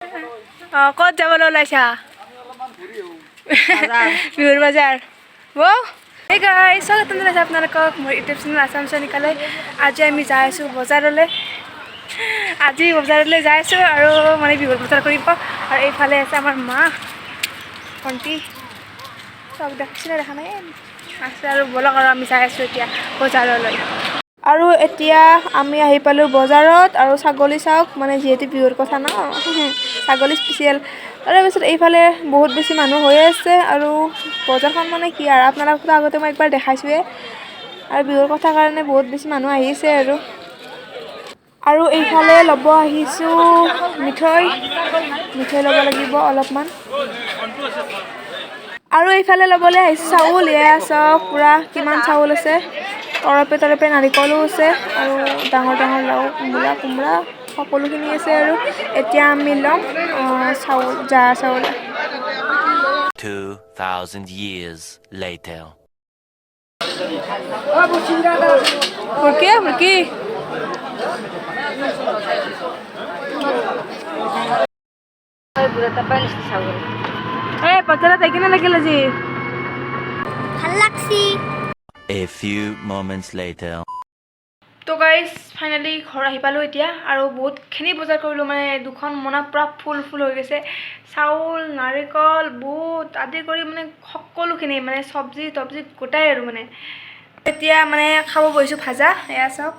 অঁ, ক'ত যাবলৈ ওলাইছা? বিহুৰ বজাৰ। বৌ, এই গাইজ, স্বাগতম জনাইছোঁ আপোনালোকক মোৰ ইউটিউব চেনেল আছাম চনিকালৈ। আজি আমি যাই আছোঁ বজাৰলৈ। আজি বজাৰলৈ যাই আছোঁ আৰু মানে বিহুৰ বজাৰ কৰিব। আৰু এইফালে আছে আমাৰ মা, ভণ্টি, চব দেখিছে, দেখা নাই আছে। আৰু ব'লক, আৰু আমি যাই আছোঁ এতিয়া বজাৰলৈ। আৰু এতিয়া আমি আহি পালোঁ বজাৰত। আৰু ছাগলী চাওক, মানে যিহেতু বিহুৰ কথা ন, ছাগলী স্পেচিয়েল। তাৰে পিছত এইফালে বহুত বেছি মানুহ হৈ আছে। আৰু বজাৰখন মানে কি আৰু, আপোনালোকতো আগতে মই একবাৰ দেখাইছোঁৱে। আৰু বিহুৰ কথা কাৰণে বহুত বেছি মানুহ আহিছে। আৰু আৰু এইফালে ল'ব আহিছোঁ মিঠৈ। মিঠৈ ল'ব লাগিব অলপমান। আৰু এইফালে ল'বলৈ আহিছোঁ চাউল। এয়া চাওক, পূৰা কিমান চাউল আছে। তৰপে তৰপে নাৰিকলো আছে আৰু ডাঙৰ ডাঙৰ লাও, মূলা, কোমোৰা সকলোখিনি আছে। আৰু এতিয়া আমি ল'ম চাউল, জা চাউল। 2,000 years later. ভুৰকি ভুৰকি। এই বজাৰত আহি কেনে লাগিল আজি? ভাল লাগছি। A few moments later. তো গাইজ, ফাইনেলি ঘৰ আহি পালোঁ এতিয়া। আৰু বহুতখিনি বজাৰ কৰিলোঁ, মানে দুখন মোনা পূৰা ফুল ফুল হৈ গৈছে। চাউল, নাৰিকল, বুট আদি কৰি মানে সকলোখিনি, মানে চব্জি তব্জি গোটাই। আৰু মানে এতিয়া মানে খাব বহিছোঁ ভাজা। এয়া চাওক,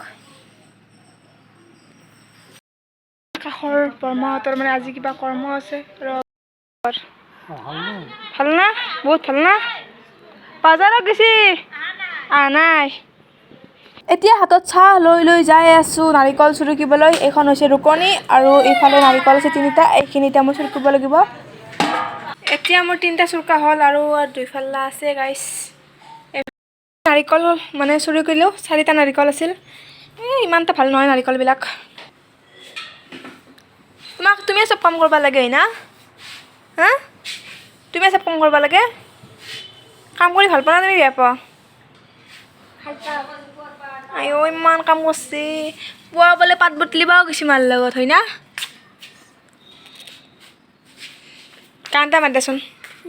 কাষৰ বৰমাহঁতৰ মানে আজি কিবা কৰ্ম আছে। আৰু ভাল না, বহুত ভাল না। বজাৰত গৈছি, আহা নাই। এতিয়া হাতত চাহ লৈ লৈ যাই আছোঁ নাৰিকল চুৰুকিবলৈ। এইখন হৈছে ৰুকনি আৰু এইফালে নাৰিকল আছে তিনিটা। এইখিনি এতিয়া মই চুৰুকিব লাগিব। এতিয়া মোৰ তিনিটা চুৰকা হ'ল আৰু দুইফালা আছে গাইছ। নাৰিকল মানে চুৰুকিলোঁ, চাৰিটা নাৰিকল আছিল। এই ইমান এটা ভাল নহয় নাৰিকলবিলাক। তোমাক, তুমিয়ে চব কাম কৰিব লাগে না? হা, তুমিয়ে চব কাম কৰিব লাগে? কাম কৰি ভাল পোৱা না তুমি বেয়া পোৱা? ভাল পাওঁ। আইঅ, ইমান কাম কৰছে। পুৱা বোলে পাত বুটলিবাও গৈছি মাৰ লগত, হয় না? গান এটা মাত দেচোন।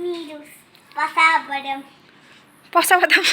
মিৰুস পাসা বাদাম। পচা বাদাম।